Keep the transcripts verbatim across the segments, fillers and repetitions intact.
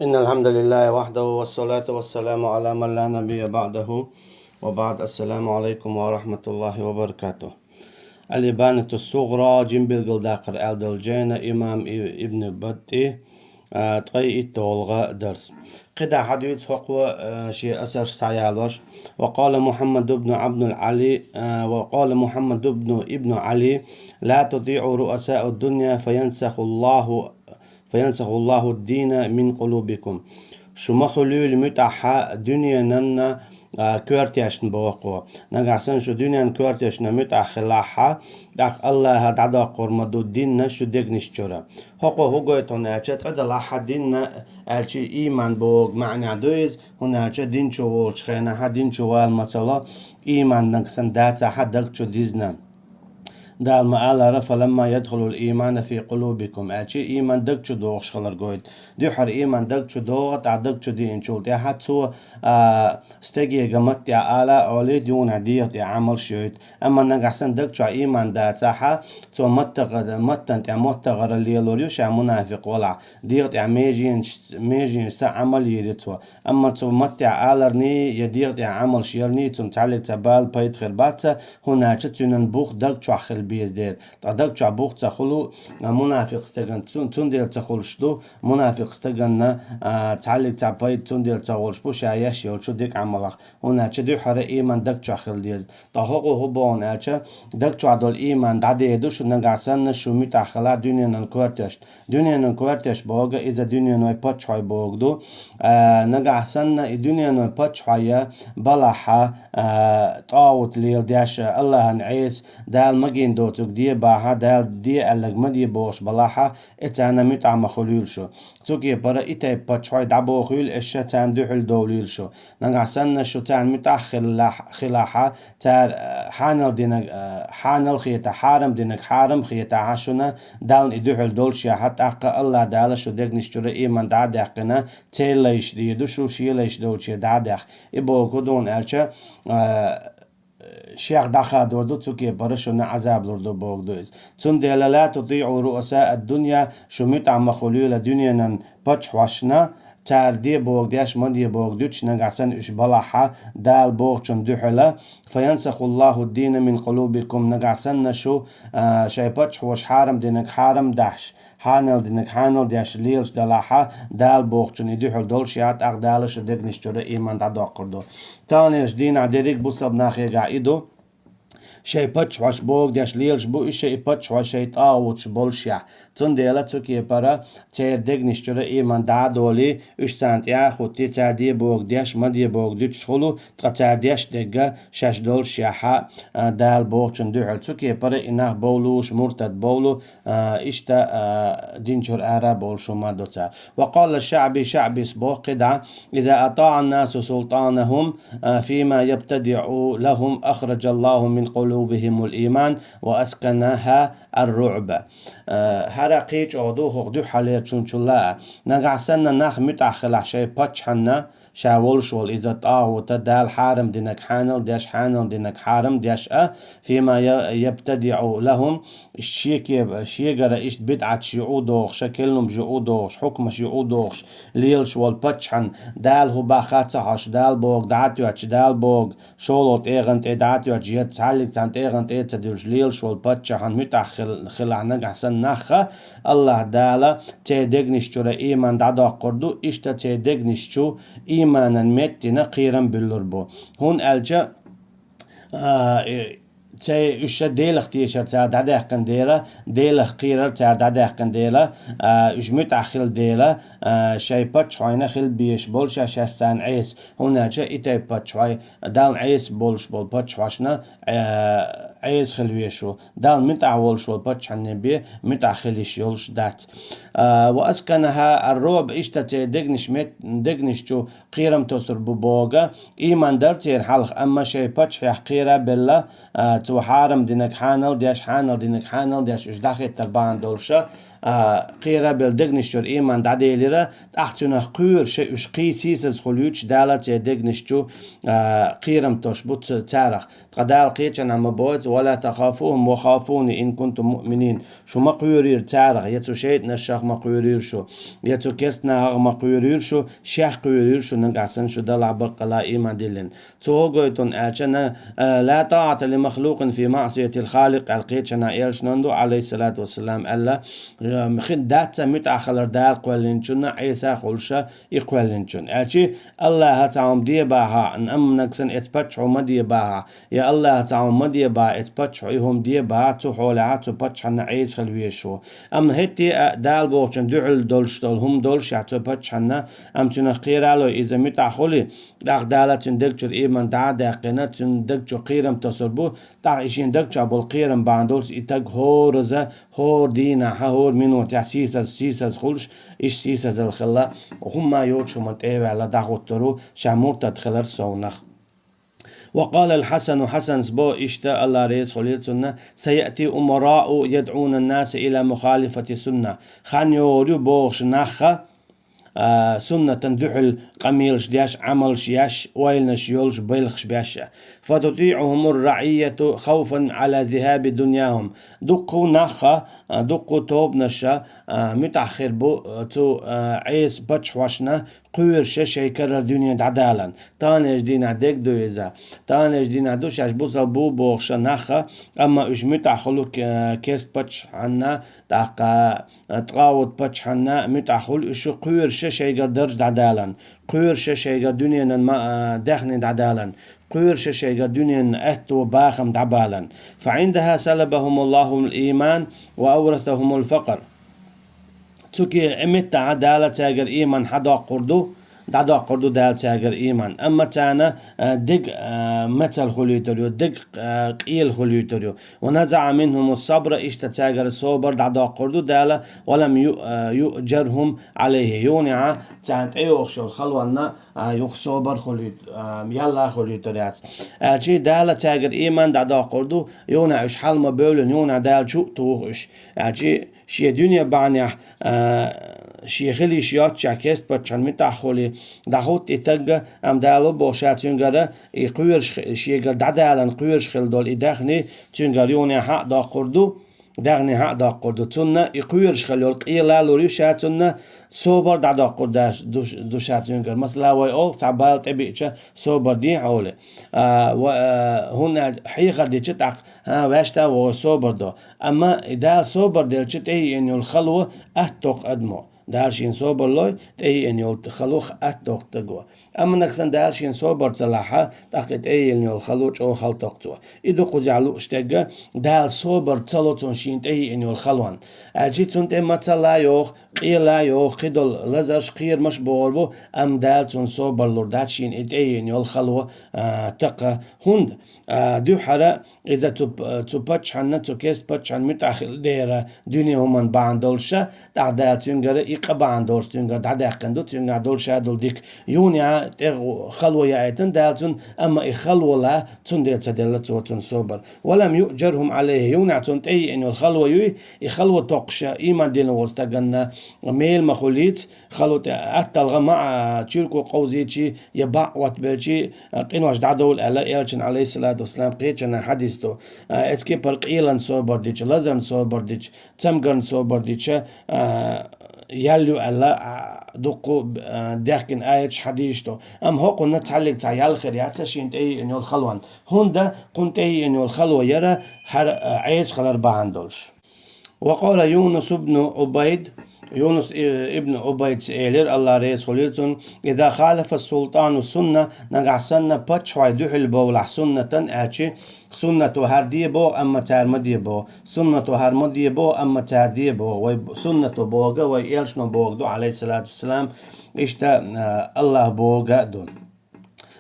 إن الحمد لله وحده والصلاة والسلام على من لا نبي بعده وبعد. السلام عليكم ورحمة الله وبركاته. الإبانة الصغرى, жима билгалдаккхар аьлла долча жайна имам И-, Ибн БаттӀи, а, ткъе итталгӀа дарс. КхидӀа хьадуьйцу хӀокхо, а, шен асарш схьаялош. وقال محمد بن عبد العلي, а, وقال محمد بن ابن علي: لا تطيعوا رؤساء الدنيا فينسخ الله فينسخ الله الدين من قلوبكم. Шу ма хуьлийла муьтӀахь дуьненан, а, коьртешна, боху. Нагахь санна шу дуьненан коьртешна муьтӀахь хилахь, тӀаккха АллахӀа дӀадоккхур ма ду дин шу дегнаш чуьра. ХӀокхо хӀун гойту хьуна аьлча, цкъа делахь дин аьлча, иман боху маьӀна ду иза, хӀунда аьлча дин чу волчу хенахь дин чу вала ма ца ло, иман нагахь санна дацахь даг чу дизна. Дала ма-аллара: «فلما يدخل الإيمان في قلوبكم», аьлча, иман даг чу догӀуш хилар гойту. Дуьххьара иман даг чу догӀу, тӀаккха даг чу диъначул тӀаьхьа цо, а, стеге гаматта тӀехь ала а олийта, юха дегӀа тӀехь Ӏамалш йойту. Амма нагахь санна даг чохь иман дацахь, цо маттагӀа-, маттана тӀехь маттагӀара лелор ю ша мунафикъ валахь. ДегӀа тӀехь меженаш-, меженашца Ӏамал йийр ю цо. Амма цо маттехь аларний я дегӀа тӀехь Ӏамалш ярний, цунна цхьаьллиг цхьа бала пайда хир бац, хӀунда аьлча цуьнан бух даг чохь хила беза дела. Ткъа даг чохь бух ца хуьлу, а, мунафикъ стеган, цун-, цундела ца хуьлуш ду, мунафикъ стеганна, а, цхьаьллиг цхьа пайда цундела ца хуьлуш бу, ша еш йолчу дика Ӏамалах. ХӀунда аьлча дуьххьара иман даг чохь хила деза. Ткъа хӀокхо хӀун боху аьлча, даг чохь долу иман дӀадеду шу, нагахь санна шу муьтӀахь хилахь дуьненан коьртешна. Дуьненан коьртеш боху иза дуьненан паччахьой боху ду. А, нагахь санна и дуьненан паччахьой балахь, а, тӀагӀут леладеш, АллахӀан Ӏеса, Дала магийна доцург де бахь, Дала де аьлларг ма де бохуш балахь, и царна муьтӀахь ма хуьлийла шу. Цу кепара и тайпа паччахьой дӀабохийла, аш ша царна дуьхьал довлийла шу. Нагахь санна шу царна муьтӀахь хилахь, хилахь, цара, а, хьанал динарг, а, хьанал хета, хьарам динарг хьарам хетахь шуна, Далла и дуьхьал долуш яхь, тӀаккха АллахӀ Дала шу дегнаш чуьра иман дӀа а даьккхина, церан лайш дийр ду шу, шен лайш долчуьра дӀа а даьккха. И боху хӀун ду аьлча, а, шех дӀахадор ду, цу кепара шуна Ӏазаб лур ду боху ду иза. Цундела: لا تطيعوا رؤساء الدنيا, шу муьтӀахь ма хуьлийла дуьненан паччахьошна, цара де бохург деш, ма де бохург дуьтуш, нагахь санна уьш балахь Дала бохучун дуьхьала, فينسخ الله الدين من قلوبكم, нагахь санна шу, а, шайн паччахьоша хьарам динарг хьарам дахьаш, хьанал динарг хьанал деш лелаш далахь, Дала бохучун и дуьхьал долуш яхь, тӀаккха Дала шу дегнаш чуьра иман дӀадоккхур ду. Таханлерчу дийнахь дерриг бусалба нахегахь и ду. Шайн паччахьоша бохург деш лелаш бу уьш, и паччахьой шайн тӀагӀуташ болуш яхь. Цундела цу кепара церан дегнаш чуьра иман дӀа а долий, уьш царна тӀехь а хӀуттий, цара де бохург деш, ма де бохург дуьтуш хуьлу, ткъа цара деш дерг шаьш долуш яхь, а, Дала бохучун дуьхьал. Цу кепара и нах бовлуш, муртад бовлу, а, иштта, а, дин чуьра ара а бовлуш хӀума ду цара. وقال الشعبي, ШаӀбис боху кхидӀа: إذا أطاع الناس سلطانهم, а, فيما يبتدع لهم أخرج الله من قلوبهم الإيمان وأسكنها الرعب. А, хӀара кхин а чӀогӀа ду хӀокху дуьххьарлерчун чулла а. Нагахь санна нах муьтӀахь хилахь шайн паччахьна, ша волуш волу иза тӀагӀута, Дала хьарам динарг хьанал деш, хьанал динарг хьарам деш а, فيما ي-, يبتدع لهم, шеке-, шегара иштта бидӀаташ юкъа а дохуш, керланаш юкъа а дохуш, хьукмаш юкъа а дохуш, лелаш волу паччахьна, Дала хӀун боху ца хьожуш, Дала бохург дӀа а тоьттуш, Дала бохург шолгӀа тӀегӀан тӀе дӀа а тоьттуш, я цхьаьллиг цхьана тӀегӀан тӀе а ца дуьллуш, лелаш волу паччахьна муьтӀахь хил-, хилахь нагахь санна нах а, АллахӀ Дала церан дегнаш чуьра иман дӀадоккхур ду, иштта церан дегнаш чу иманан меттина кхерам буьллур бу. ХӀунда аьлча, а, и, церан уьш Делах тешар цара дӀадаьккхина дела, Делах кхерар цара дӀадаьккхина дела, а, уьш муьтӀахь хила дела, а, шайн паччахьойна хила безаш болу ша шаьш царна Ӏеса. ХӀунда аьлча и тайпа паччахьой Далла Ӏеса болуш болу паччахьошна, а, Ӏеса хила везаш ву. Далла муьтӀахь волуш волу паччахьна бен муьтӀахь хила йиш йолуш дац. А, وأسكنها الرعب, иштта церан дегнаш мет-, дегнаш чу кхерам тосур бу боху, иман дара церан хьалха, амма шайн паччахьех кхера а белла, а, цо хьарам динарг хьанал деш, хьанал динарг хьанал деш, уьш дӀахӀиттар бахьана долуш, а, а, кхера а белла дегнаш чуьра иман дӀаделира, тӀаккха цунах кхоьруш уьш кхий сийсаза хуьлуьйтуш Дала церан дегнаш чу, а, кхерам тосуш бу ц-, царах. Ткъа Дала кхечанхьа ма боху: «ولا تخافوهم وخافون إن كنتم مؤمنين». Шу ма кхоьруйла царах, я цу шайтӀанашах ма кхоьруйла шу, я цу керста нахах ма кхоьруйла шу, шех кхоьруйла шу, нагахь санна шу Далла баккъала иман диллина. Цо хӀун гойту аьлча, на, а, «لا طاعة لمخلوق في معصية الخالق», аьлла кхечанхьа элчано ду, Ӏалайхиссалату вассалам, аьлла, а, хин дац муьтӀахь хилар Дала кхоьллинчунна, Ӏеса хуьлуш и кхоьллинчунна. Аьлча, АллахӀа цхьа хӀума де бахахь, амма нагахь санна эцу паччахьо ма де бахахь, я АллахӀа цхьа хӀума ма де бахахь, эцу паччахьо и хӀума де бахахь, цу хьолехь цу паччахьна Ӏеса хила везаш ву. Амма хӀетте а Дала бохучун дуьхьал долуш долу хӀума долуш яхь цу паччахьна, амма цунах кхера а лой, иза муьтӀахь хуьлий, тӀаккха Дала цуьнан дег чуьра иман дӀа а даьккхина, цуьнан дег чу кхерам тосур бу, тӀаккха и шен дег чохь болу кхерам бахьана долуш и таг хӀораза, хӀора дийнахь, хӀора минотехь сийсаз, сийсаз хуьлуш, иштта сийсазалла хилла, хӀумма йоцуш хӀуманна тӀе а ваьлла дӀахӀуттур ву, ша муртад хилар совнах. وقال الحسن, Хьасанс бо иштта, АллахӀ реза хуьлийла цунна: «سيأتي أمراء يدعون الناس إلى مخالفة السنة». Хан йогӀур ю бохуш нах, а, суннатан дуьхьал къамелаш деш, Ӏамалш еш, ойланаш йолуш, белхаш беш. «فتطيعهم الرعية خوفا على ذهاب دنياهم». Дуккха нах, а, дуккха тобанаш, а, муьтӀахь хир бу, а, цу, а, Ӏеса паччахьошна, кхоьруш шайн карара дуьне дӀадаларна. Таханлерчу дийнахь дерг ду иза. Таханлерчу дийнахь ду шаьш бусалба бу бохуш нах, амма уьш муьтӀахь хуьлу, э, керста паччахьна, тӀаккха, э, тӀагӀут паччахьна муьтӀахь хуьлу уьш, кхоьруш шайгара дарж дӀадаларна, кхоьруш шайгара дуьненан ма-, э, даьхни дӀадаларна, кхоьруш шайгара дуьненан аьтто бахам дӀабаларна. «فعندها سلبهم الله الإيمان وأورثهم الفقر». Цу ке-, э, меттахь Дала цаьргара ийман хьадоккхур ду, дӀадоккхур ду Дала цаьргара ийман. Амма царна, э, дерг, э, мацалла хуьлуьйтур ю, дерг, э, къела хуьлуьйтур ю. «ونزع منهم الصبر», иштта цаьргара собар дӀадоккхур ду Дала, «ولم يؤ-, э, يؤجرهم عليه». Юханехьа царна тӀейогӀуш йолу халонна, а, юха собар хуьлуьйт-, а, ялла хуьлуьйтур яц. Аьлча Дала цаьргара ийман дӀадоккхур ду, юханехьа уьш хьал ма бевллина, юханехьа Дала чу а туху уьш. Аьлча шен дуьне бахьанехь, а, шен хила йиш йоццушехь, керста паччахьна муьтӀахь хуьлий, дӀахӀутту и таг, амма Дала боху ша цуьнгара и кхоьруш хи-, шегара дӀадаларна кхоьруш хила долу и даьхни цуьнгара юханехьа а доккхур ду, даьхни хьа а доккхур ду. Цунна и кхоьруш хила йолу къела а лур ю ша цунна, собар дӀадоккхур дац ду, ду ша цуьнгара. Масала, вай олу цхьа бала тӀебиъча собар дехьа олий. А, ва, а, хӀунда аьлча хьехар дича тӀаккха, хӀа, ваьшта а вогӀий собар до. Амма и Дала собар делча тӀееана йолу хало атта доккху адамо. Дала шена собар лой, тӀееана йолу хало атта доккху стаго. Амма нагахь санна Дала шена собар ца лахь, тӀаккха и тӀееана йолу хало чӀогӀа хала токху цо. И ду кхузахь лууш дерг, Дала собар ца ло цунна шена тӀееана йолу халонна. Аьлча цунна тӀе мацалла а йогӀу, къела а йогӀу, кхидолу лазарш, кхерамаш а богӀур бу, амма Дала цунна собар лур дац шена и тӀееана йолу хало, а, такха. ХӀунда, а, дуьххьара иза цу, цу паччахьна, цу керста паччахьна муьтӀахь хила дера дуьне хӀуманна бахьана долуш, тӀаккха Дала цуьнгара и къа бахьана долуш цуьнгара дӀадаьккхина ду, цуьнгахь долуш а долу дика. Юханехьа тӀе хало яийтина Дала цунна, амма и хало лахь, цундела ца делла цо цунна собар. «ولم يؤجرهم عليه», юханехьа цунна тӀееана йолу хало юй, и хало токхуш ийман дина волу стаганна мел ма хуьлийца, хало тӀе атталгӀа ма а, чуьрко къовзийчий, я баӀ оттабелчий, а, къинош дӀадовла аьлла, элчанан, Ӏалайхиссалату вассалам, кхечанхьа хьадис ду. А, эцу кепара къелан собар дича, лазарна собар дича, цамгарна собар дича, а, ял ю аьлла, а, дуккха, а, дехкина аяташ, хьадисаш ду. Амма хӀокхунна цхьаллиг цхьа ял хир яц шена тӀееана йолу халонна. ХӀунда кхунна тӀееана йолу хало яра хӀара, а, Ӏеса хилар бахьана долуш. «وقال يونس بن عبيد», Юнус и-, ибн Убайдас элира, АллахӀ реза хуьлийла цунна: «إذا خالف السلطان السنة», нагахь санна паччахьой дуьхьал бовлахь суннатан, аьлча, суннато хӀара де боху, амма цара ма де боху, суннато хӀара ма де боху, амма цара де боху, вай суннато бохург, вай элчано бохург ду, Ӏалайхиссалату вассалам, иштта, а, АллахӀа бохург а ду.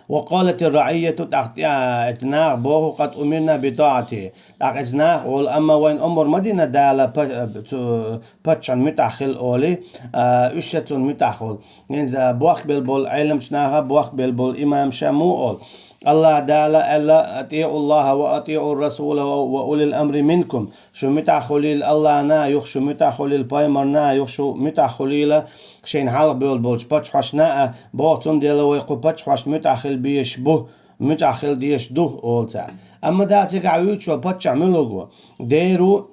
«وقالت الرعية», тӀаккха тӀе а, эцу наха боху: «قد أمرنا بطاعته». ТӀаккха эцу наха олу: «Амма вайна омар ма дина Дала па-, цу паччахьна муьтӀахь хила», олий, а, уьш ша цунна муьтӀахь хуьлу. ХӀинца бохкабелла болу Ӏеламчу наха, бохкабелла болу имамаша муха олу: Аллаха Дала аьлла: «أطيعوا الله وأطيعوا الرسول وأولي الأمر منكم». Шу муьтӀахь хуьлийла Аллахьна юха, шу муьтӀахь хуьлийла пайхамарна юха, шу муьтӀахь хуьлийла шайна хьалха бевлла болчу паччахьашна а, боху, цундела вай кху паччахьашна муьтӀахь хила безаш бу, муьтӀахь хила дезаш ду, олу цара. Амма да цигахь вуьйцуш волу паччахь муьлха ву? Дера ву,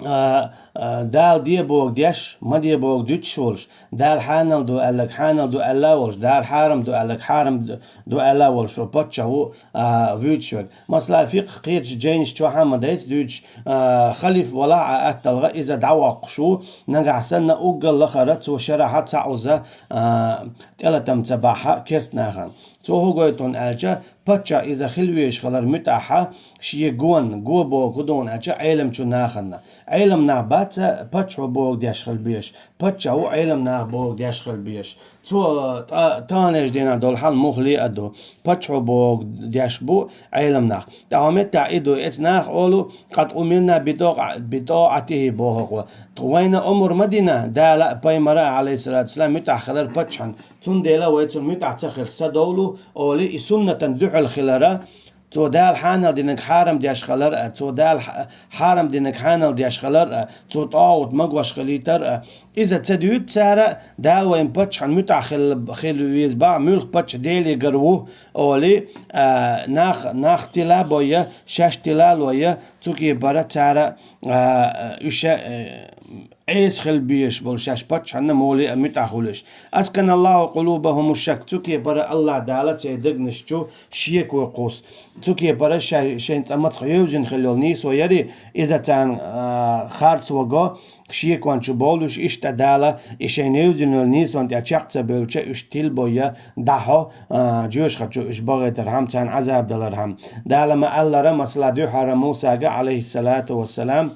а, а, Дала де бохург деш, ма де бохург дуьтуш волуш, Дала хьанал ду аьлларг хьанал ду аьлла а волуш, Дала хьарам ду аьлларг хьарам ду аьлла а волуш, ву паччахь ву, а, вуьйцуш верг. Масала, фикъхь кхечу жайнаш чохь а ма дайца дуьйцуш, а, халиф валахь а атталгӀа иза дӀавоккхуш ву, нагахь санна уггар лахара цо шарахь а цхьа уза, а, тӀелатам ца бахь а керста нахана. Цо хӀун гойту аьлча, паччахь иза хила везаш хилар муьтӀахь а, шен гонна, го бохург хӀун ду аьлча, Ӏеламчу нахана. Ӏелам нах бац паччахьо бохург деш хила безаш, паччахь ву Ӏелам наха бохург деш хила безаш. Цо, а, тӀа-, таханлерчу дийнахь долу хьал муха ле а ду, паччахьо бохург деш бу Ӏелам нах. ТӀаккха хӀокху меттехь и ду, эцу наха олу: «Къад умирна битӀоӀа-, битӀоӀатихӀи», боху хӀокхо. Тхо, вайна омра ма дина Дала а, пайхамара а, Ӏалайхиссалату вассалам, муьтӀахь хилар паччахьна. Цундела вай цунна муьтӀахь ца хилча ца довлу, олий, и суннатан дуьхьал хилара, цо Дала хьанал динарг хьарам деш хилар а, цо Дала хьа-, хьарам динарг хьанал деш хилар а, цо тӀагӀут магош хилийтар а. Иза ца дуьйцу цара, Дала вайн паччахьна муьтӀахь хила, хила веза боху, муьлхха паччахь Деле гар ву, олий, а, нах, нах тила а бойя, шаьш тила а лойя, цу кепара цара, а, уьш, а, Ӏеса хила безаш болу шаьш паччахьна муха ле а муьтӀахь хуьлуш. «أسكن الله قلوبهم الشك», цу кепара Аллаха Дала церан дегнаш чу шеко кхуссу. Цу кепара шай-, шайн цӀа мацах евзина хила йолу нийсо яри, иза царна, а, харц ваго, шекон чу бовлуш, иштта Дала и шайн евзина йолу нийсонна тӀе чекх ца бевлча, уьш тилбойя дӀахьо, а, жоьжахати чу уьш бахийтархьама, царна Ӏазаб далархьама. Дала ма-аллара, масала, дуьххьара Мусага, Ӏалайхиссалату вассалам,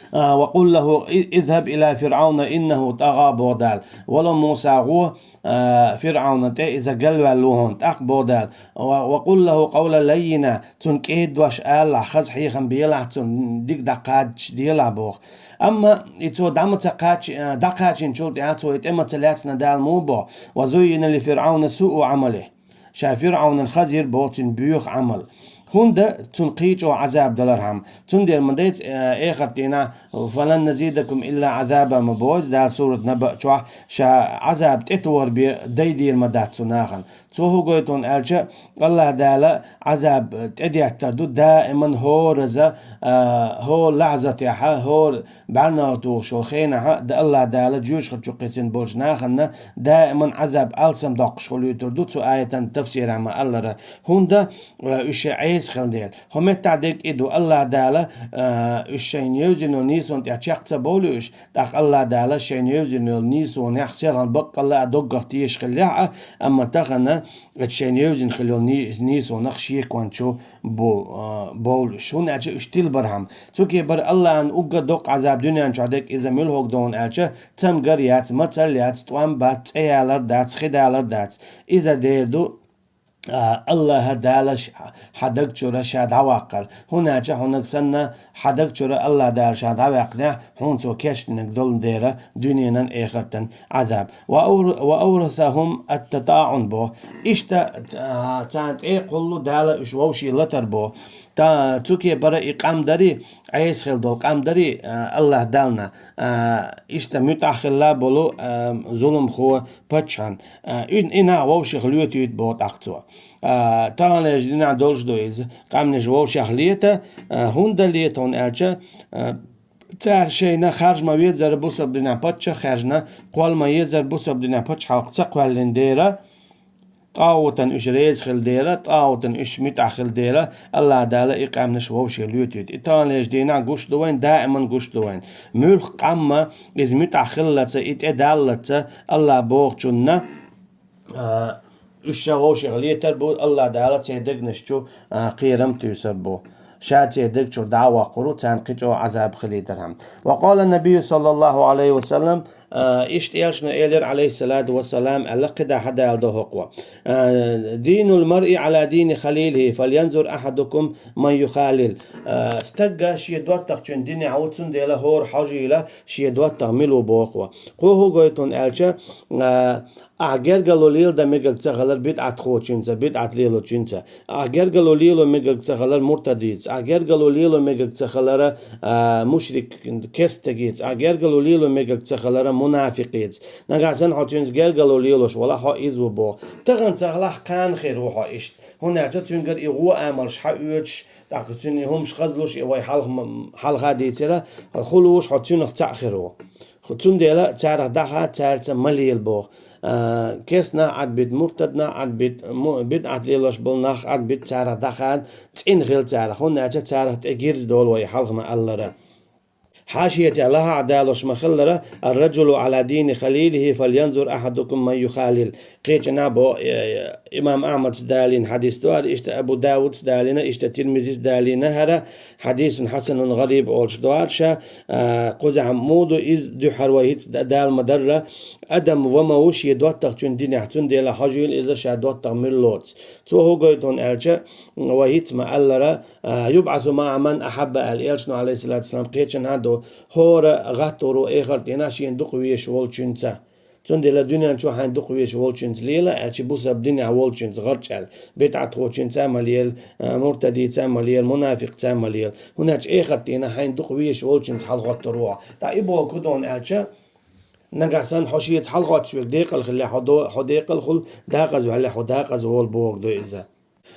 а, «وقل له اذهب إلى فرعون إنه طغى», боху Дала. Вало, Муса, гӀо, а, ФирӀавна тӀе, иза галваьлла ву хьуна, тӀаккха боху Дала: «و-, وقل له قولا لينا», цунна кӀеда дош алалахь, хаза хьехам белахь цунна, дика дӀакхачаделахь боху. Амма и цо дӀа ма ца кхачи-, а, дӀакхачийначул тӀаьхьа цо и тӀе ма ца лаьцна Дала муха боху: «وزين لفرعون سوء عمله». Ша ФирӀавнан хаза йира боху цуьнан боьха Ӏамал. ХӀунда, цунна кхин чӀогӀа Ӏазаб далархьама. Цундела ма дайца, э, эхарт дийнахь: «فلن نزيدكم إلا عذابا» ма боху Дала сурат Наба чохь, ша Ӏазаб тӀетохар бен дайдийр ма дац цу нахана. Цо хӀун гойту аьлча, Аллаха Дала Ӏазаб тӀедеттар ду даиман хӀораза, а, хӀора лахьзатехьа, хӀора бӀаьрнах тухуш волу хенахьа, да Аллаха Дала жоьжахати чу кхиссина болчу нахана даиман Ӏазаб алсам доккхуш хуьлуьйтур ду цу аятан тафсирехь ма-аллара. ХӀунда, а, уьш шайн Ӏеса хилла дела. ХӀокху меттехь дерг и ду: Аллаха Дала, а, уьш шайна евзина йолу нийсонна тӀе чекх ца бовлу уьш, тӀаккха Аллаха Дала шайна евзина йолу нийсонехь селхана баккъалла а доггах тешаш хиллехь а, амма тахана оцу шайна евзина хила йолу ни-, нийсонах шекон чу бу-, а, бовлуш. ХӀунда аьлча уьш тилбархьама. Цу кепара Аллахьан уггар доккха Ӏазаб дуьнен чохь дерг иза муьлхарг ду аьлча, цамгар яц, мацалла яц, тӀом бац, цӀе ялар дац, хи далар дац. Иза дер ду, а, Аллаха Дала ш-, хьан даг чуьра ша дӀаваккхар. ХӀунда аьлча хьуьнга санна, хьан даг чуьра Аллаха Дала ша дӀаваьккхинехь, хьуна цо кечдинарг долу дера дуьненан, эхартан Ӏазаб. «وأور-, وأورثهم التطاعن» боху. Иштта, а, царна тӀе кхуллу Дала уьш вовшийн латар боху. Та-, цу кепара и къам дарий, Ӏеса хилла долу къам дарий, а, Аллаха Далла, а, иштта муьтӀахь хилла болу, а, зуламхо паччахьан, а, и, и нах вовшех лоьтуьйту боху тӀаккха цо. А, таханлерчу дийнахь долуш ду иза, къаьмнаш вовшех лета, а, хӀунда лета аьлча, а, цара шайна харж ма везара бусалба динехь паччахь хаьржина, кхолла ма езара бусалба динехь пачхьалкх ца кхоьллина дера, тӀагӀутан уьш реза хилла дела, тӀагӀутан уьш муьтӀахь хилла дела, Аллаха Дала и къаьмнаш вовшех лоьтуьйту. И таханлерчу дийнахь гуш ду вайн, даиман гуш ду вайн. Муьлхха къам а иза муьтӀахь хиллалца, и тӀедаллалца, Аллаха бохучунна, а, уьш ша вовшех летар бу, Аллаха Дала церан дегнаш чу, а, кхерам туьйсур бу. Ша церан даг чуьра дӀа а воккхур ву, царна кхин чӀогӀа Ӏазаб хилийтархьама. وقال النبي صلى الله عليه وسلم: А, иштта элчано элира, Ӏалайхиссалату вассалам, аьлла, кхидӀа хьадалдо хӀокхо. А, «دين المرء على دين خليله فلينظر أحدكم من يخالل». А, стагга шен доттагӀчун динехь ву, цундела хӀора хьожийла шен доттагӀа мила ву боху. Кхо хӀу гойту аьлча, а, ахь гергарло леладан мегар ца хилар бидӀатхочуьнца, бидӀат лелочуьнца. Ахь гергарло лело мегар ца хилар муртадица. Ахь гергарло лело мегар ца хилара, а, мушрик керстагица. Ахь гергарло лело мегар ца хилара мунафикъица. Нагахь санна хьо цуьнца гергарло лелош валахь, хьо иза ву боху. Тахана ца хилахь, кхана хир ву хьо иштта. ХӀунда аьлча цуьнгара и гӀо амалш хьаоьцуш, тӀаккха цуьнан и хӀумаш хазлуш, и вай хьалха м-, хьалха дийцира, хулуш хьо цуьнах цхьаъ хир ву. Цундела царах дӀахада, цаьрца ма лела боху. А, керстанах Ӏадбита, муртаднах Ӏадбита, му-, бидӀат лелош болу нах Ӏадбита, царах дӀахада, цӀена хила царах, хӀунда аьлча царах тӀе гирза долу вай хьалхана аллара. Хьашиятехь лахахь далош ма-хиллара: «الرجل على دين خليله فلينظر أحدكم من يخالل». Кхечанхьа бо, э, имам Ахьмадс далийна хьадис ду хӀара, иштта Абу Давудс далийна, иштта Тирмизис далийна хӀара, хьадисун хьасанун гӀариб олуш ду хӀара ша, а, кхузахь муха ду иза дуьххьара вай хӀинца да-, дала ма-дарра, адам ва ма ву шен доттагӀчун динехь, цундела хьожийла иза ша доттагӀа мила лоцу. Цо хӀу гойту аьлча, вай хӀинца ма-аллара, а, «يبعث مع من أحب», аьлла элчано, Ӏалайхиссалату вассалам, кхечанхьа ду, хӀора гӀаттор ву эхарт дийнахь шена дукха везаш волчуьнца. Цундела дуьнен чу хьайна дукха везаш волчуьнца лела, аьлча бусалба динехь волчуьнца гӀарчӀ аьлла. БидӀатхочуьнца ма лела, а, муртадица ма лела, мунафикъца ма лела. ХӀунда аьлча эхарт дийнахь хьайна дукха везаш волчуьнца хьалахӀоттор ву хьо. Ткъа и боху ду аьлча, нагахь санна хьо шеца хьалахӀоттош верг декъала хилла, хьо до-, хьо декъала хуьлу, декъаза ваьлла, хьо декъаза волу бохург ду иза.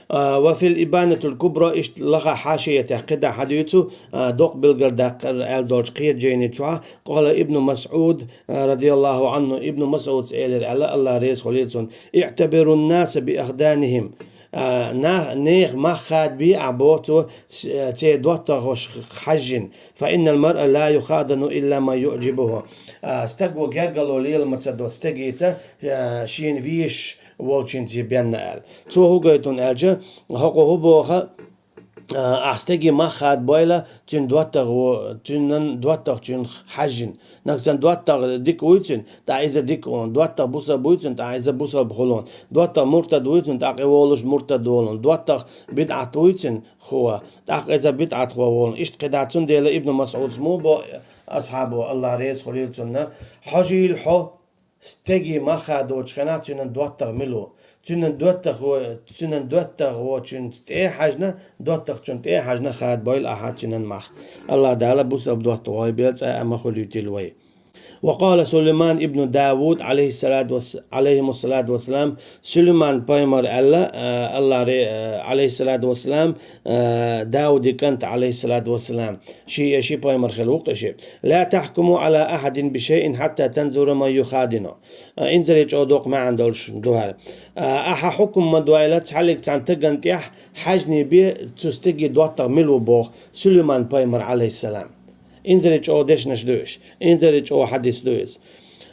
А, «وفي الإبانة الكبرى», иштта лаха хьашиятехь кхидӀа хьадуьйцу, а, докъа билггал даккхар аьлла долчу кхечу жайни чохь, къала Ибну МасӀуд, а, радияллаху Ӏанху, Ибну МасӀудс элира аьлла, АллахӀ реза хуьлийла цунна: «اعتبروا الناس بأخدانهم». А, нах, нехан мах хадабе ахь, боху цо, с-, церан доттагӀаш хьаьжжина. «فإن المرء لا يخادن إلا من يعجبه». А, стаг ву гергарло лела ма ца до стегица, а, шена везаш волчуьнца бен аьлла. Цо хӀу гойту аьлча, хӀокхо хӀу боху, а, ахь стеге мах хадабойла, цуьнан доттагӀа ву, цуьнан доттагӀчуьнах хьаьжжина. Нагахь санна доттагӀа дика вуй цуьнан, тӀаккха иза дика волун. ДоттагӀа бусалба вуй цуьнан, тӀаккха иза бусалба хуьлун. ДоттагӀа муртад вуй цуьнан, тӀаккха и волуш муртад волун. ДоттагӀа бидӀат вуй цуьнан, хӀу, тӀаккха иза бидӀатхо волун. Иштта кхидӀа, цундела Ибну МасӀудс муха бо асхьабо, АллахӀ реза хуьлийла цунна: «Хьожийла хьо стеге мах хадочу хенахь, цуьнан доттагӀа мила ву. Цуьнан доттагӀа во-, цуьнан доттагӀа воцучуьнца тӀе а хьаьжна, доттагӀчун тӀе а хьаьжна хадабойла ахьа цуьнан мах». АллахӀ Дала бусалба доттагӀой бен цкъа а ма хуьлуьйтийла вай. «وقال سليمان بن داود عليه الصلاة والس-، عليهم الصلاة والسلام», Сулайман пайхамар аьлла, а, АллахӀ ре-, а, Ӏалайхиссалату вассалам, а, Дауди кӀант, Ӏалайхиссалату вассалам, ши, ши пайхамар хилла ву-кх и ши: «لا تحكموا على أحد بشيء حتى تنظروا من يخادنه». А, инзаре чӀогӀа доккха маьӀна долуш ду хӀара. А, ахьа хьукум ма дойла цхьаллиг цхьана стагана тӀехь, хьаьжжина бен цу стеган доттагӀа мила ву боху Сулайман пайхамар, Ӏалайхиссалам. Инзаре чӀогӀа дешнаш ду уьш, инзаре чӀогӀа хьадис ду иза.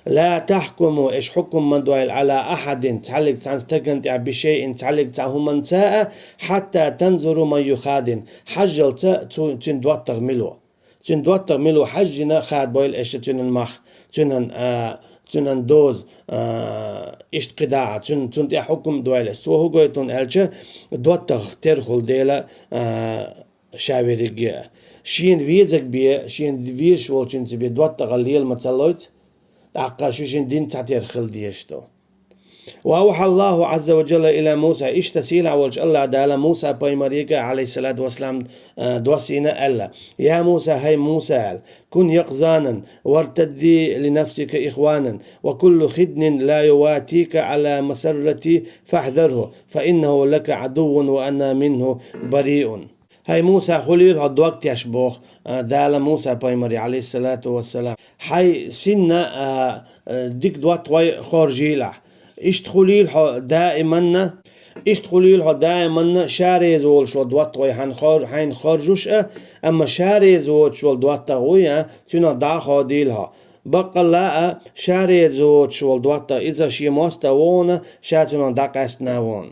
«لا تحكموا», аша хьукум ма дойла, «على أحد», цхьаллиг цхьана стагана тӀехь, «بشيء», цхьаллиг цхьана хӀуманца а, «حتى تنظروا من يخادن», хьажжалца цу, цуьнан доттагӀа мила ву. Цуьнан доттагӀа мила ву хьаьжжина хадабойла аша цуьнан мах, цуьнан, а, цуьнан доза, а, иштта кхидӀа а, цуьнан, цунна тӀехь хьукум а дойла аша. Цо хӀу гойту аьлча, доттагӀа тера хуьлу дела, а, ша верриге а. Шена везарг бен, шена везаш волчуьнца бен доттагӀалла лела ма ца лоцу, тӀаккха шу шен дин цхьатера хила дезаш ду. «وأوحى الله عز وجل إلى موسى», иштта сийлахь волчу АллахӀ Дала Муса пайхамарига, Ӏалайхиссалату вассалам, а, доссийна аьлла: «يا موسى», хӀай Муса, аьлла, «كن يقظانا وارتدي لنفسك إخوانا، وكل خدن لا يواتيك على مسرتي فاحذره، فإنه لك عدو وأنا منه بريء». ХӀай Муса, хуьлийла хьо дог теш, боху, а, Дала Муса пайхамаре, Ӏалайхиссалату вассалам. Хьайн синна, а, а, дика доттагӀой хоржийла ахь. Иштта хуьлийла хьо даиманна, иштта хуьлийла хьо даиманна, ша реза волуш волу доттагӀой хьан хор-, хьайна хоржуш а, амма ша реза воцуш волу доттагӀа вуй, а, цуьнах дӀа а ходийла хьо. Баккъалла а, ша реза воцуш волу доттагӀа, иза шен мостагӀа ву хьуна, ша цунах дӀакъаьстина ву хьуна.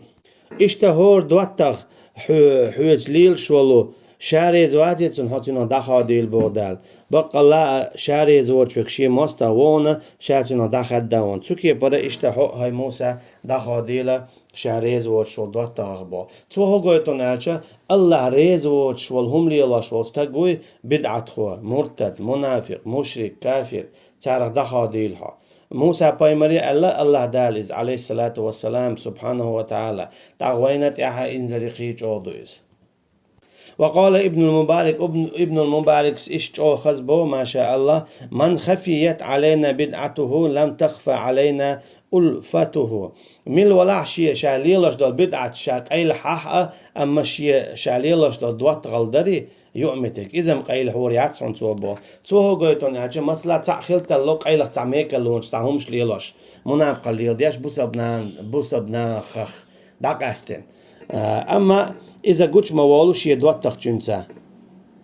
Иштта хӀора доттагӀа хьо-, хьоьца лелаш волу, Ша реза вац цунна, хьо цунах дӀахадийла боху Дала. Баккъалла а, ша реза воцучуьнга шен мостагӀа вон, ша цунах дӀахаьдда вон. Цу кепара иштта хьо, хӀай Муса, дӀахадийла ша реза воцуш волу доттагӀах боху. Цо хӀун гойту аьлча, АллахӀ реза воцуш волу хӀума лелош волу стаг вуй, бидӀатхо, муртад, мунафикъ, мушрик, кафир, царах дӀахадийла хьо. Муса пайхамаре аьлла АллахӀ Дала иза, Ӏалайхиссалату вассалам, субхьанаху ва тагӀала, тӀаккха вайна тӀехь инзаре кхин чӀогӀа ду иза. Ва къала Ибнул Мубарак, Ибн-, Ибнул Мубаракс иштта чӀогӀа хаза бо, ма ша Аллах: «Ман хафият Ӏалайна бидӀатуху, лам тахфа Ӏалайна улфатуху». Мила валахь шен ша лелош долу бидӀат ша къайлахьахь а, амма шен ша лелош долу доттагӀалла дарий, юъмитиг, иза-м къайлахьор яц хьуна цо бо. Цо хӀун гойту аьлча, масала, цхьаъ хила тарло къайлаха цхьа мекарлонаш, цхьа хӀумаш лелош, мунапкъалла леладеш, бусалба нан-, бусалба нахах дӀакъаьстина. А, амма иза гучу ма волу шен доттагӀчуьнца.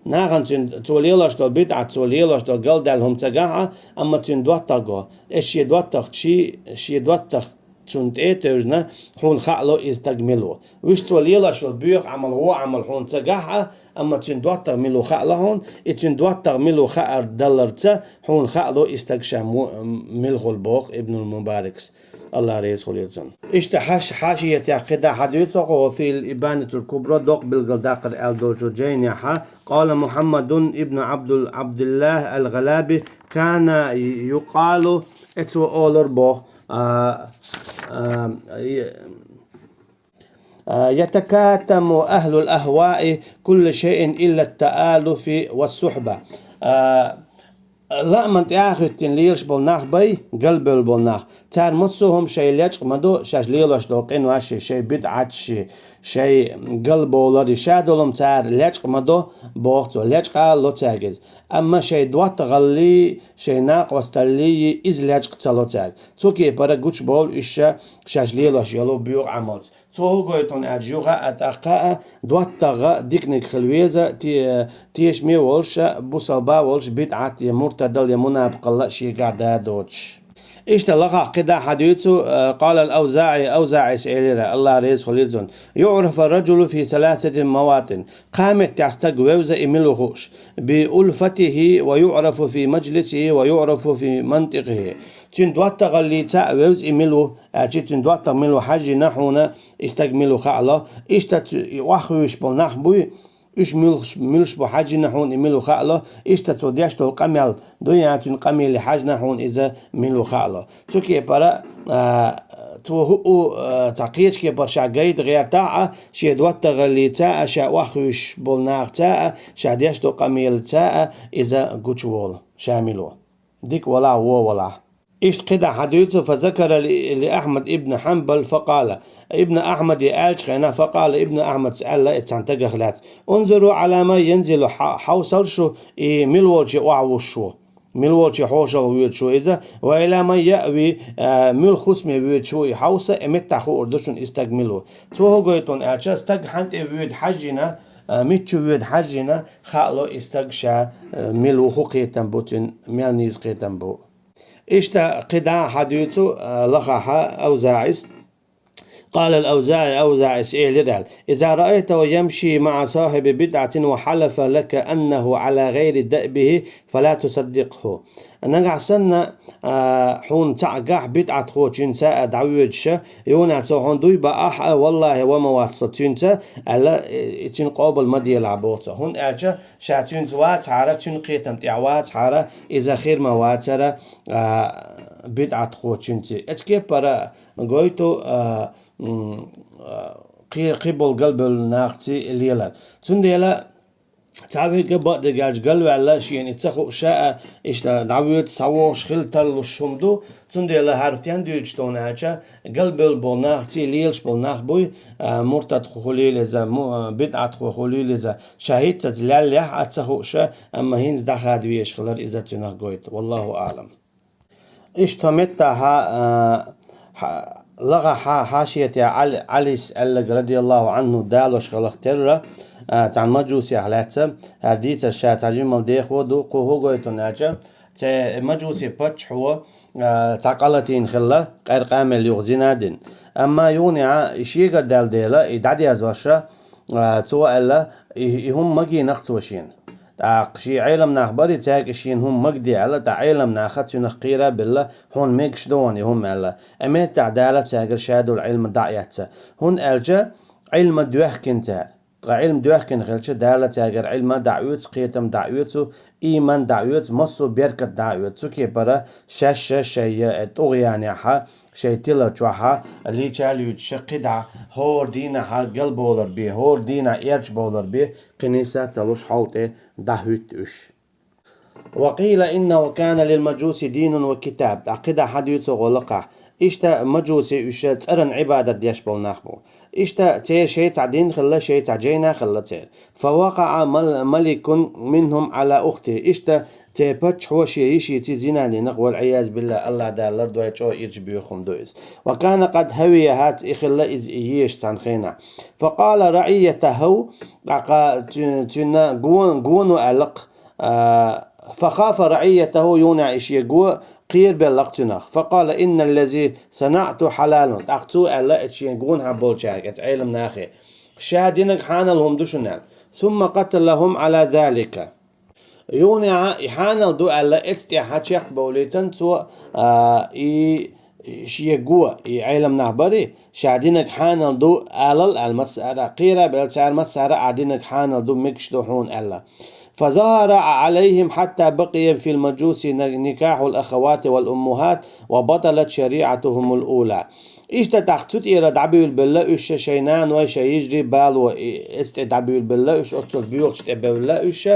Нахана цуьнан, цо лелош долу бидӀат, цо лелош долу галдаьлла хӀума ца гахь а, амма цуьнан доттагӀа го. Эс шен доттагӀчу, шен доттагӀчунна тӀе а тевжина, хьуна хаало иза стаг мила ву. Вуьш цо лелош йолу боьха Ӏамал, вон Ӏамал хьуна ца гахь а, амма цуьнан доттагӀа мила ву хаало хьуна, и цуьнан доттагӀа мила ву хаар даларца, хьуна хаало и стаг ша му-, мила хуьлу боху Ибнул Мубаракс. АллахӀ реза хуьлийла цунна. Иштта хьаш-, хьашиятехь кхидӀа хьадуьйцу хьо, фи Ибанатул Кубра, докъа билгалдаккхар аьлла долчу жайнехьа, къала Мухьаммадун ибн Абдул-, Абдуллах ал-ГӀалаби, кана юкъалу, эцо олур боху, а, а, я-, а, ятакатаму ахлул ахваи кулла шайин илла таалуфи ва сухба. А, Лааман тӀехьахӀиттина лелаш болу нах бай, галбевлла болу нах. Цара массо а хӀума шайн лечкъа ма до, шаьш лелош долу къиношший, шайн бидӀатшший, шайн галбовларий, ша долу хӀума цара лечкъа ма до, боху цо, лечкъа а ло цаьрга иза. Амма шайн доттагӀаллий, шайн накъосталлий иза лечкъа ца ло цаьрга. Цу кепара гучубовлу уьш ша шаьш лелош йолу боьха Ӏамалца. Цо хӀун гойту аьлча, юха а, тӀаккха а, доттагӀа диканиг хила веза, те-, тешаме а волуш а, бусалба а волуш, бидӀат я муртадал я мунапкъалла а шегахь да доцуш. Иштта лахахь кхидӀа хьадуьйцу, а, къала ал-АвзаӀи, АвзаӀис элира, АллахӀ реза хуьлийла цунна: «ЮӀрафу ар-раджулу фи саласати маватин». Кхаа меттехь стаг вевза и мила ву хууш: «Би улфатихи ва юӀрафу фи маджлисихи ва юӀрафу фи мантикъихи». Цуьнан доттагӀаллица а вевза и мила ву, аьлча цуьнан доттагӀа мила ву хьаьжжина хьуна, и стаг мила ву хаало, иштта цу-, и охьахуьйсуш болу нах буй, уьш муьлш-, муьлш бу хьаьжжина хьуна и мила ву хаало, иштта цо деш долу къамел дуй, я цуьнан къамеле хьаьжжина хьуна иза мила ву хаало. Цу кепара, а, цо хӀуъу, а, цхьа кхечу кепара ша гайта гӀертахь а, шен доттагӀаллица а, ша охьахуьйсуш болу нахаца а, ша деш долу къамелаца а иза гучуволу, ша мила ву. Дика валахь, вон валахь. Иштта кхидӀа хьадуьйцу, фа закара ли, ли Ахьмад ибн Хьанбал, фа къала. Ибн Ахьмаде аьллачу хенахь, фа къала, Ибн Ахьмадс аьлла и цхьана стагах лаьцна: «Унзуру Ӏала ман янзилу», хьа-, хьовсал шу, и мила волче охьавуссуш ву, мила волче хьошалгӀа воьдуш ву иза, «ва Ӏала ман яъви», а, муьлха хӀусаме воьдуш ву и хьовса, и меттахь хуур ду шуна и стаг мила ву. Цо хӀун гойту аьлча, стаг хьан тӀе воьду хьаьжжина, а, мичча воьду хьаьжжина, хаало и стаг ша, а, мила ву, хӀун кхетам бу цуьнан, мел нийса кхетам бу. Иштта кхидӀа хьадуьйцу, а, лахахьа АвзаӀис. Къала ал-АвзаӀи, АвзаӀис элира аьлла: «Иза раайтаху ямши маӀа сахьиби бидӀатин ва хьалафа лака аннаху Ӏала гӀайри даъбихи, фала тусаддикъху». Нагахь санна, а, хьуна цхьаъ гахь бидӀатхочуьнца а дӀавоьдуша, юха цо хьуна дуй баахь а, валлахӀи, ван ма вац со цуьнца, аьлла, и цуьнан къобал ма делахь боху цо. ХӀунда аьлча ша цуьнца вацахьара, цуьнан кхетам тӀехь вацахьара, иза хир ма вацара, а, бидӀатхочуьнца. Эцу кепара гойту, а, м, а, кхи-, кхин болу галбевлла нахаца лелар. Цундела цхьа верг а бакъдерг аьлча галваьлла, шена и ца хууш а, иштта дӀавоьдуш, схьавогӀуш хила тарлуш хӀума ду. Цундела хӀара стенна дуьйцуш ду аьлча, галбевлла болу нахаца лелаш болу нах буй, а, муртадхо хуьлийла иза, му-, а, бидӀатхо хуьлийла иза, ша хӀинццалц леллехь а ца хууш а, амма хӀинца дӀахада везаш хилар иза цуьнах гойту. Валлаху аӀлам. Иштта меттахьа, а, хьа-, лахахьа хьашиятехь Ӏали-, Ӏалис аьлларг, радияллаху Ӏанху, далош хиларх терра, а, цхьана мажусех лаьцна, хӀара дийцар ша цхьа жимма дехо ду, кху хӀун гойту аьлча, цхьа мажуси паччахьо, а, цхьа къа латийна хилла, къаьркъа мел юха зина дина. Амма юханехьа и шегара даьлла дела, и дӀадерзоша, а, цо аьлла, и, и хӀума магийнакх цо шена. ТӀаккха ший Ӏелам нах барий, цаьрга шена хӀума магадеа аьлла, тӀаккха Ӏелам наха цунах кхера а белла, хьуна мегаш ду хьуна и хӀума аьлла. Ӏа меттахь Дала цаьргара шадолу Ӏилма дӀа а эцна. ХӀунда аьлча Ӏилма доьхкина цара. Ткъа Ӏилма доьхкина хилча, Дала цаьргара Ӏилма дӀа а оьцу, кхетам дӀа а оьцу, ийман дӀа а оьцу, массо а беркат дӀа а оьцу. Цу кепара шаьш шайн, э, тӀугӀянехьа, шайн тилар чохьа, лийча а луьйчуша кхидӀа, хӀора дийнахьа галбовлар бе, хӀора дийнахьа эрча бовлар бе, кхин нийса ца луш хьал тӀе дӀахӀуьтту уьш. وقيل إنه كان للمجوس دين وكتاب. ТӀаккха кхидӀа хьан дуьйцу гӀо лакхахь. Иштта мажуси уьш цӀаран Ӏибадат деш болу нах бу. Иштта церан шайн цхьа дин хилла, шайн цхьа жайна хилла церан. فوقع مل-، ملك منهم على أخته. Иштта церан паччахьо шен йишица зина динарг, والعياذ بالله, АллахӀ Дала лардойла, чӀогӀа ирча боьха хӀума ду иза. وكان قد هويها, и хилла иза езаш цхьана хенахь. فقال رعيته, тӀаккха цу-, цуьнан гон-, гоно аьлла-кх, а, فخاف رعيته, юха а и шен го кхерабелла-кх цунах. فقال إن الذي صنعت حلال. ТӀаккха цо аьлла оцу шен гонахьа болчаьрга, оцу Ӏелам нахе: «Ша динарг хьанал хӀума ду шуна», – аьлла. ثم قتلهم على ذلك. Юха а и хьанал ду аьлла, оцу тӀехьа чекхбовлийтина цо, а, и шен го, и Ӏелам нах барий, ша динарг хьанал ду алал аьлла, массара а кхера а белла, цара массара а: «Ахь динарг хьанал ду, мегаш ду хьуна», – аьлла. فظهر عليهم حتى بقي في المجوس نكاح الأخوات والأمهات وبطلت شريعتهم الأولى. Иштта тӀаккха цу тӀера дӀабуьйлабелла уьш, шайн наной, шайн йижарий, бало, и, оцу тӀе дӀабуьйлабелла уьш, оццул боьхачу тӀе бевлла уьш.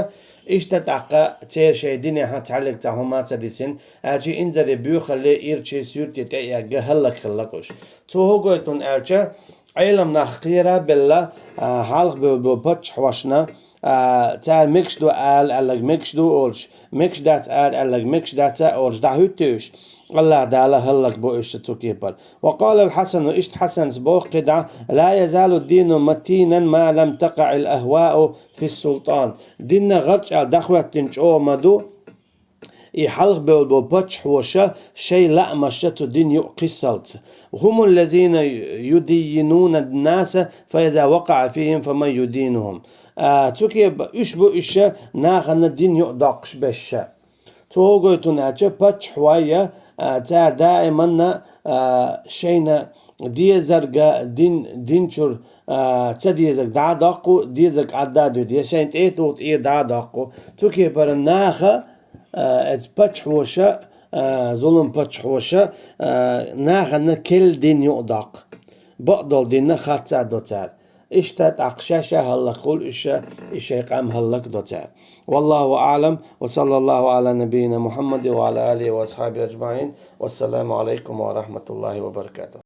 Иштта тӀаккха церан шайн динехьа цхьаьллиг цхьа хӀума а ца дисина, аьлча инзаре, боьхалле, ирча, суьрте тӀеэгга хӀаллакьхилла-кх уьш. Цо хӀун гойту аьлча, Ӏелам нах кхера а белла, а, хьалха бевлла болу паччахьошна, а, цара мегаш ду ала аьлларг мегаш ду олуш, мегаш дац ала аьлларг мегаш дац а олуш, дӀахӀуьтту уьш. АллахӀ Дала хӀаллакбо уьш цу кепара. وقال الحسن, иштта Хьасанас боху кхидӀа: لا يزال الدين متينا ما لم تقع الأهواء في السلطان. Дин гӀарчӀ аьлла дӀахӀоьттина чӀогӀа ма ду, и хьалха бевлла болу паччахьоша шайн лаамашца цу дин юкъа кхиссалц. هم الذين يدينون الناس فإذا وقع فيهم فمن يدينهم. А, цу кепа уьш бу уьш нахана дин юкъа доккхуш берш. Цо хӀун гойту аьлча, паччахьой, а, цара даиманна, а, шайна дезарг дин, дин чуьра, а, ца дезарг дӀа а доккху, дезарг Ӏадда а дуьду, я шайна тӀе а туху, тӀера дӀа а доккху. Цу кепара наха, а, эцу паччахьоша, а, зулам паччахьоша, а, нахана керла дин юкъа доккху. Бакъдолу динна харц а до цара. Иштта тӀаккха шаьш а хӀаллакьхуьлу уьш, и шайн къам хӀаллакдо цара. والله أعلم، وصلى الله على نبينا محمد وعلى آله وأصحابه أجمعين. والسلام عليكم ورحمة الله وبركاته.